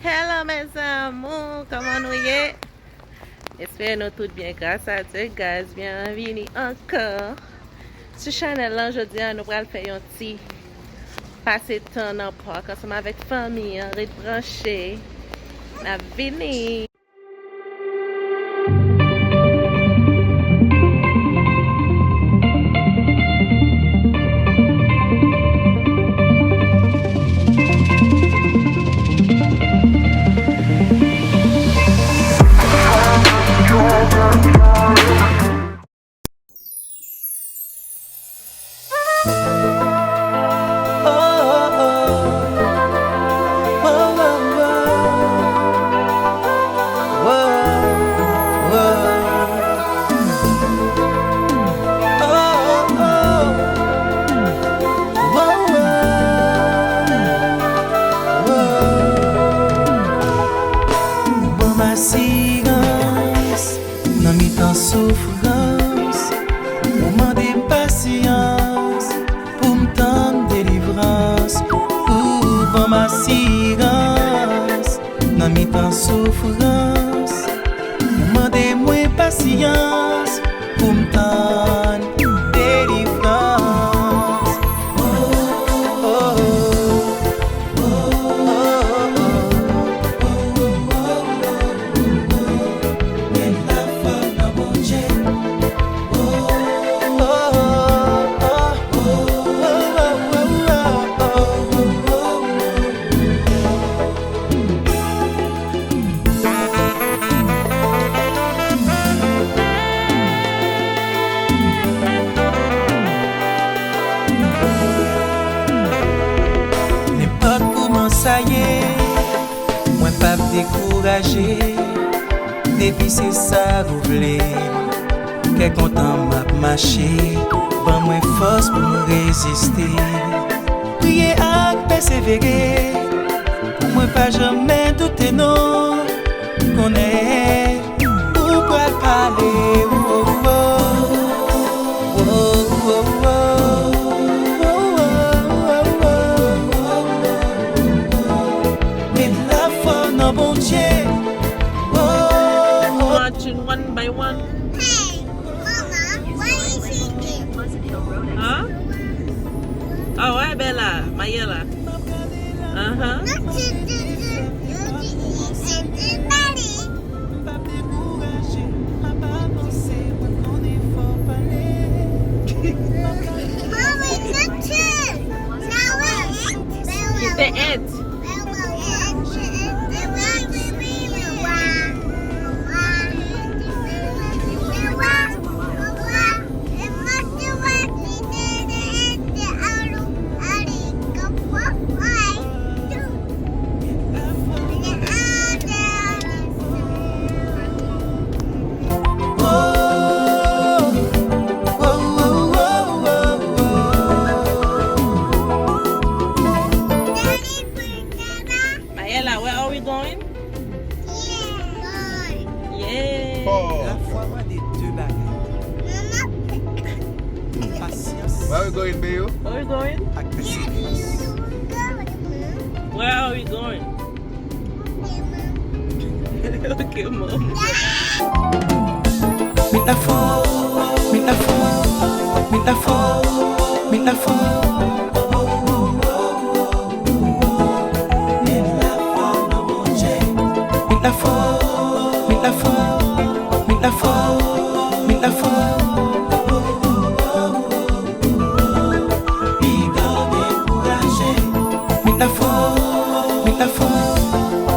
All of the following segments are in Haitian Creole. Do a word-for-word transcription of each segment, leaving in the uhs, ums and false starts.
Hello mes amours, kòman nou ye? Espere nou tout byen, gras a Dye, guys, byenvini ankò sou chanèl lan. Jodi a nou pral fè yon ti pase tan nan park ansanm avèk fanmi an. Ret branche, n ap vini. Ban m asirans nan mitan soufrans, ou mande m pasyans pou m tann delivrans. Ou ban m asirans nan mitan soufrans, ou mande mwen pasyans pou m tann delivrans. Oh, oh, oh. Nenpòt kouman sa ye, mwen p ap dekouraje. Depi se sa ou vle, kè kontan m ap mache. Ban mwen fòs pou m reziste. Priye ak pèsevere, pou mwen pa janmen doute non. Konnen ou pral pale. Met lafwa nan Bondye. Marching one by one. Hey, Mama, what are you singing? Huh? Oh, ouais, Bella, Mayela. Uh-huh. Not to do the, do the, everybody. M p ap dekouraje, m ap avanse, mwen konnen fò pale. Mommy, not to. Now wait. It's the ant. Mayela, where are we going? Yeah. Lafwa mande de bagay. Pasyans. Where are we going, Bayo? Where are we going? Ak pèseverans. Where are we going? Ok, mom. Met lafwa, met lafwa, met lafwa, met lafwa. Met lafwa, met lafwa, met lafwa, met lafwa. Piga dekouraje. Met lafwa, met lafwa,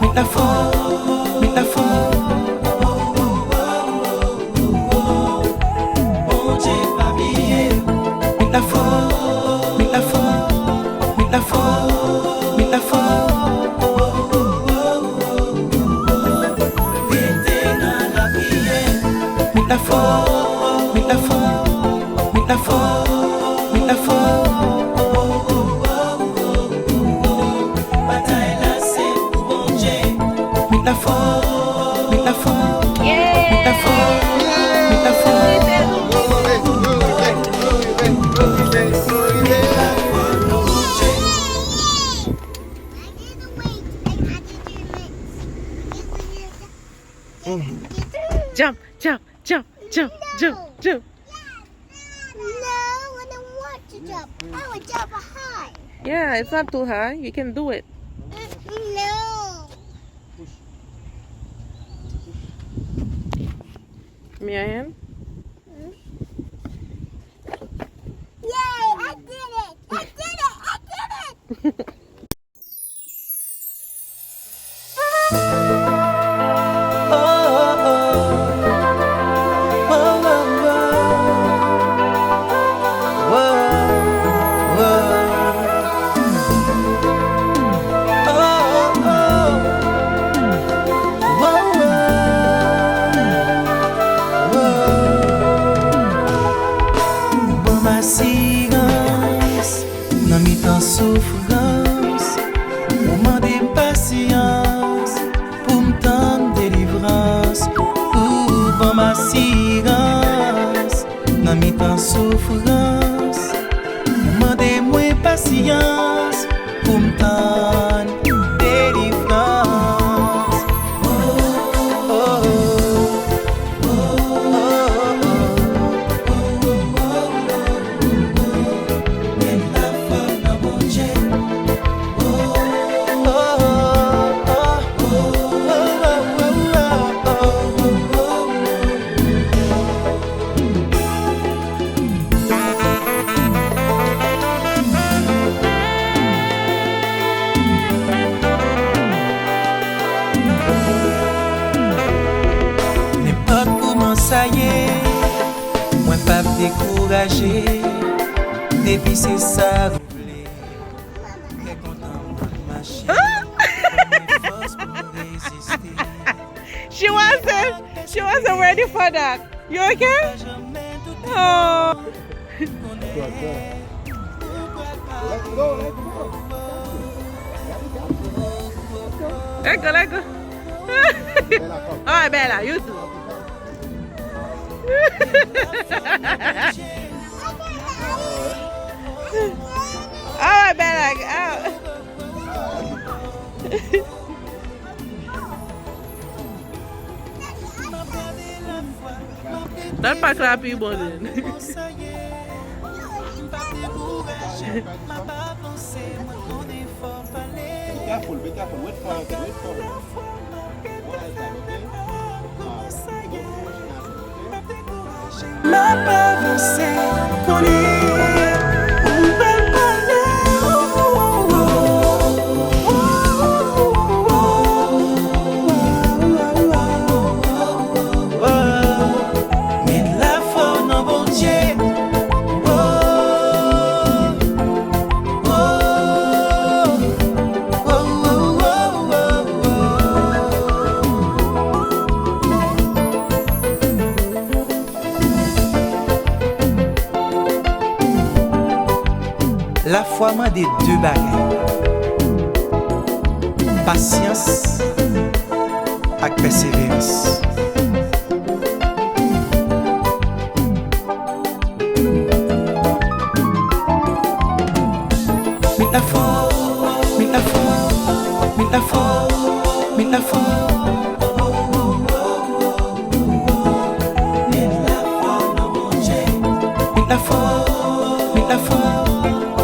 met lafwa, met lafwa. Bondye pa bliye. Met lafwa, met lafwa, met lafwa, met lafwa. Rete nan lapriyè. Met lafwa, met lafwa, met lafwa, met lafwa. Batay la se pou Bondye. Met lafwa, met lafwa, met lafwa, met lafwa. Met lafwa nan Bondye. I didn't wait. I had to do it. Jump, jump, jump, jump, jump, jump. No, I don't want to jump. I will jump high. Yeah, it's not too high. You can do it. Mm, no. Give me your hand. Yay! I did it! I did it! I did it! Ban m asirans nan mitan soufrans. Ou mande m pasyans pou m tann delivrans. Ou ban m asirans nan mitan soufrans. Ou mande mwen pasyans pou m tann delivrans. Oh, oh, oh. Nenpòt kouman sa ye, mwen p ap dekouraje. Depi se sa nou vle, trè kontan mwen mache. Ban mwen fòs pou m reziste. She wasn't, she wasn't ready for that. You okay? Oh. Let go, let go. All right, Bella, you do. All right, Bella, out. Dat pa k la pi bon, then. Be careful, be careful. Wait for it, wait for it. Alright, okay? Ah, don't push nothing, okay? M ap avanse, konnen ou pral pale. Met lafwa w nan Bondye. Oh, oh, oh. Lafwa mande de bagay, pasyans ak pèseverans. Met lafwa, met lafwa, met lafwa, met lafwa. Met lafwa, met lafwa,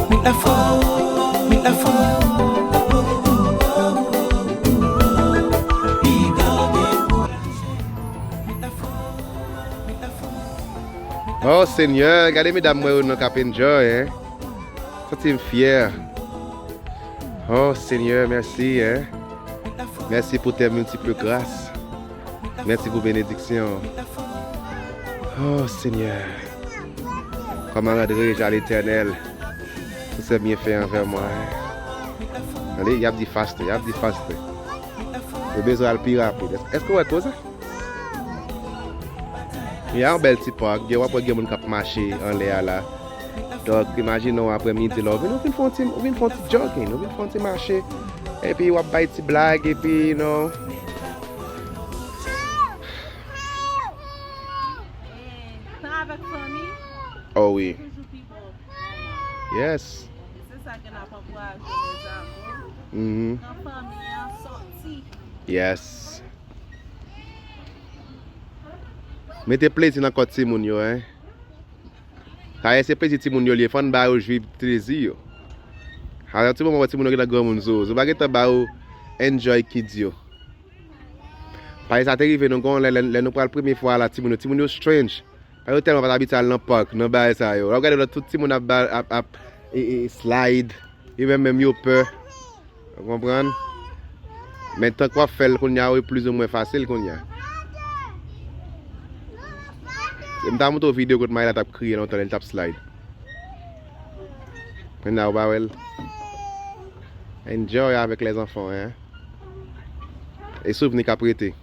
met lafwa, met lafwa. Oh Senyè, gade medam mwen yo nan k ap enjoy, hein. Santi m fyè. Oh Senyè, mèsi, hein. Mèsi pou tes multiples grâces. Mèsi pou benediksyon. Oh Senyè, kòman randrez a Letènèl pou se byenfè anvè mwen? Tande, y ap di faste, y ap di faste. Yo bezwen al pi rapid. Èske, èske w wè koze? Y a yon bèl ti park, gen, w ap wè gen moun k ap mache anlè a la. Donk, imajine w aprè midi la, ou vin, ou vin fè yon ti, ou vin fè yon ti jogging, ou vin fè yon ti mache. Epi w ap bay ti blag, epi, you know. Tan avèk fanmi, oh wi, toujou pi bon. Yes. E se sa ke n ap ankouraje, mes amours. Mhm. Pran fanmi an, sòti. Yes. Mete plezi nan kò timoun yo, en. Sa ye se plezi timoun yo li ye, fò n ba yo jwi plezi yo. Sa yon ti moman wè timoun yo gentan granmoun sou ou. Si w pa gentan ba yo enjoy kids yo. Paske sa te rive nou gon lè, lè, lè nou pral premye fwa la, timoun yo, timoun yo strange. Paske yo tèlman pa t abitye al nan park, nan bagay sa yo. Lè w gade lòt tout timoun ap, ba- ap, ap e, e, slide, yo menm menm yo pè. Ou konprann? Men tank w ap fè l kounye a, wi, plizoumwen fasil kounye a. M ta montre w videyo kote Mayla t ap kriye lontan lè l t ap slide. Kounye a, ou pa wè l? Enjoy avec les enfants, hein? E souvni k ap rete.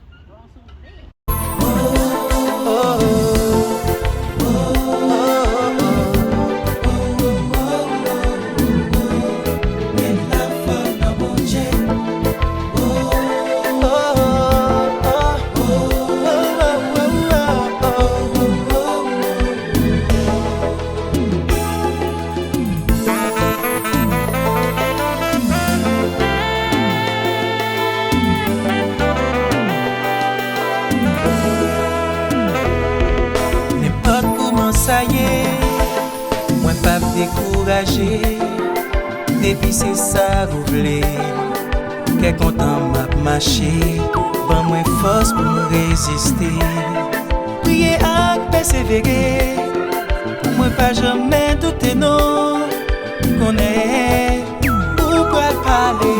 Nenpòt kouman sa ye, mwen p ap dekouraje. Depi se sa ou vle, kè kontan m ap mache. Ban mwen fòs pou m reziste. Priye ak pèsevere, pou mwen pa janmen doute non. Konnen ou pral pale.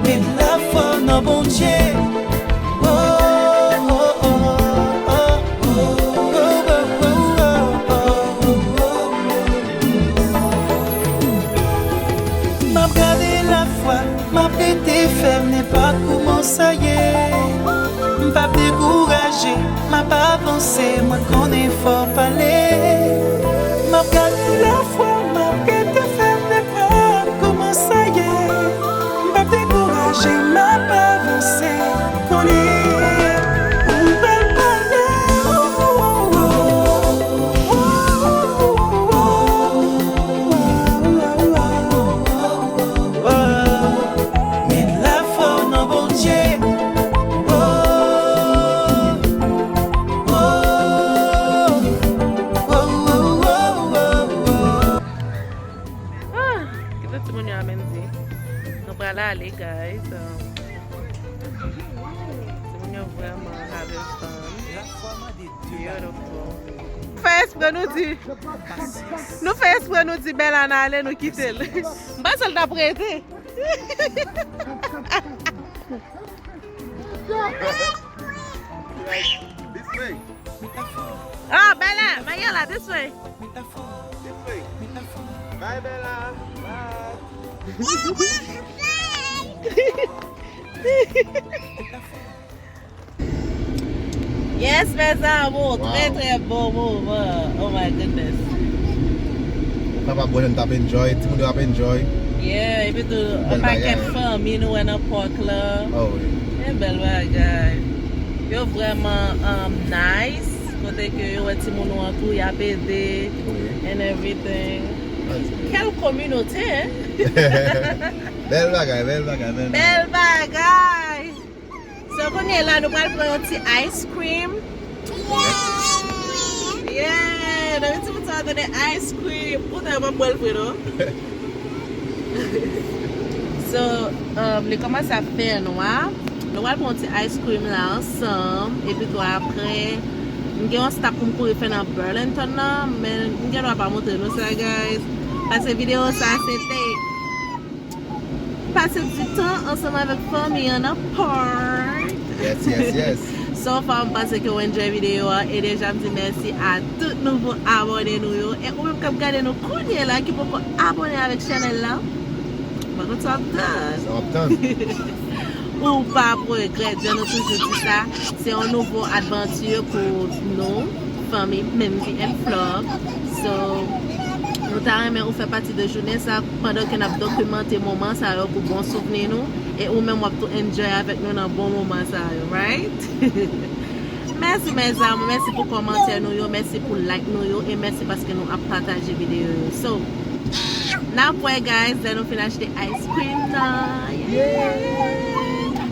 Met lafwa nan Bondye. M ap gade lafwa, m ap rete fèm nenpòt kouman sa ye. M p ap dekouraje, m ap avanse, mwen konnen fò pale. M ap gade lafwa, m ap rete fèm nenpòt kouman sa ye. M p ap dekouraje, m ap avanse, konnen ou pral pale. Met lafwa w nan Bondye. Oh, oh, oh. Ah, kite timoun yo a Mendy. Nou pral ale, guys. Um, timoun yo vrèman having fun. Beautiful. Nou fè espre nou di, nou fè espre nou di Bella n ale, nou kite l. M panse l t ap rete. This way. Ah, Bella, Mayela, this way. This way. Bye, Bella. Bye. Yes, mes amours, trè, trè bon moman. Oh my goodness. Ou kapab wè nou t ap enjoy, timoun yo ap enjoy. Yeah, epi tou, yon pakèt fanmi nou wè nan park la. Oh, wi. E bèl bagay. Yo vrèman, um, nice. Kote ke yo wè timoun ou an tou, y ap ede and everything. Quelle communauté, hein? Bèl bagay, bèl bagay, bèl bagay. Bèl bagay. So, kounye la, nou pral pran yon ti ice cream. Yeah, nan yon ti bout sa, tande ice cream. Poutan, yo pa bwè l vre, non? So, um, li kòmanse ap fè nwa. Nou pral pran yon ti ice cream la ansanm. Epi tou apre, m gen yon stack pou m kouri fè nan Burlington nan, men m gen dwa pa montre nou sa, guys. Paske videyo sa, se te pase di tan ansanm avèk fanmi an nan park. Yes, yes, yes. So far, m panse ke w enjoy videyo a. E deja, m di mèsi a tout nouvo abòne nou yo. E ou menm k ap gade nou kounye la, ki poko abòne avèk chanèl la, mwen konn sa w ap tann. Sa w ap tann. Ou p ap regrèt, jan nou toujou di sa, se yon nouvo advanti pou nou, fanmi Mendy and Vlog. So, nou ta renmen ou fè pati de jounen sa, pandan ke n ap dokimante moman sa yo pou bon souvni nou, e ou menm w ap tou enjoy avèk nou nan bon moman sa yo, right? Mèsi, mes amours, mèsi pou kòmantè nou yo, mèsi pou like nou yo, e mèsi paske nou ap pataje videyo yo. So, N ap wè, guys, lè nou fin achte ice cream nan. Yeah!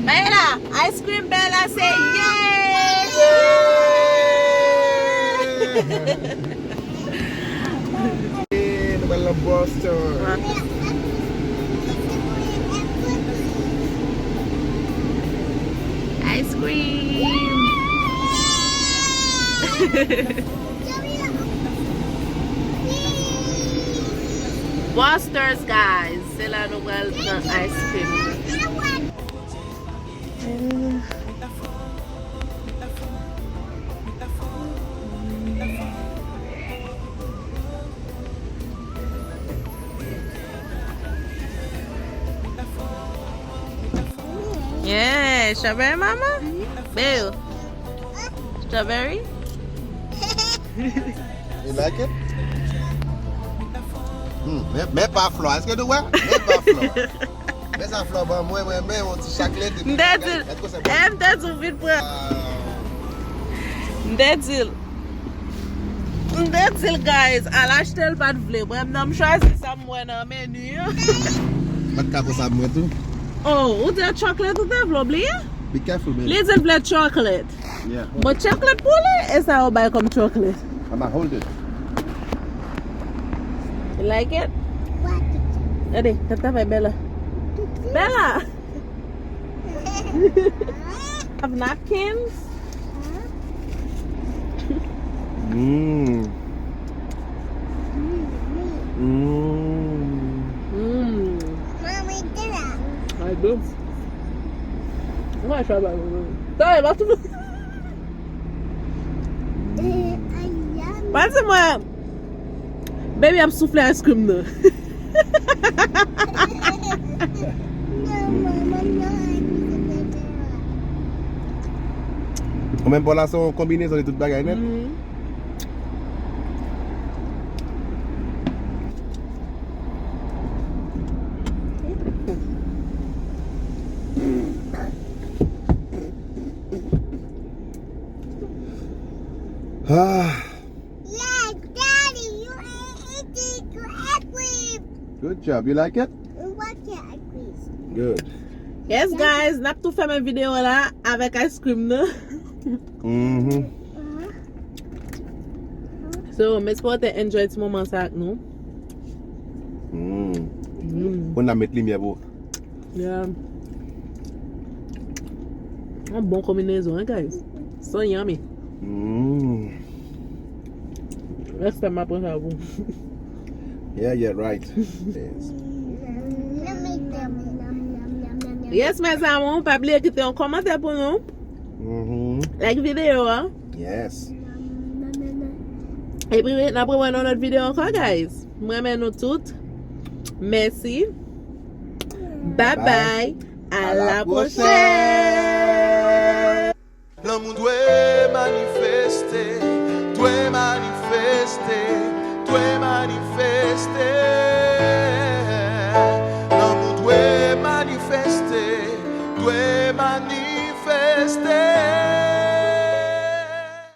Bella, ice cream, Bella, se yeah! Yeah! Nou pral nan Boston. Ice cream. Busters, guys. Se la nou pral pran ice cream. Yeah, strawberry mama? Babe. Strawberry? You like it? Hmm, men, men pa flò. Èske nou wè? Men pa flò. Men sa flò ban mwen, mwen, men yon ti chaklet. M te di l, e, m te di l vin pran. M te di l. M te di l, guys, al achte l pa t vle. Mwen menm, m chwazi sa m wè nan meni an. Mwen t ka pran sa mwen tou. Oh, ou te chocolate ou te vle, ou bliye? Be careful, baby. Li di l vle chocolate. Yeah. But chocolate pou li, e sa yo bay kòm chocolate. I'ma hold it. You like it? Gade, tata fè Bella. Bella! Have napkins? Mm. Mm. Mm. Mommy, do that. I do. Mwen chwa ba mwen. Tande, pa tou. Pati mwen. Baby ap soufle ice cream nan. Ou menm pa la se yon konbinezon de tout bagay nèt. Mhm. Ah. Yeah, Daddy, you ain't eating correctly. Good job. You like it? What can I please? Good. Yes, guys, n ap tou fèmen videyo la avèk ice cream nan. Mhm. So, m espere w te enjoy ti moman sa ak nou. Mm. Mm. Pou n a met limyè pou. Yeah. Yon bon konbinezon, hein, guys? So yummy. Mm. Next time, m ap pran sa pou. Yeah, yeah, right. Yes. Yes, mes amours, pa bliye kite yon kòmantè pou nou. Mhm. Like videyo a. Yes. Epi, n ap rewè nan lòt videyo ankò, guys. M renmen nou tout. Mèsi. Bye bye. À la prochaine. Lanmou dwe manifeste, dwe manifeste, dwe manifeste.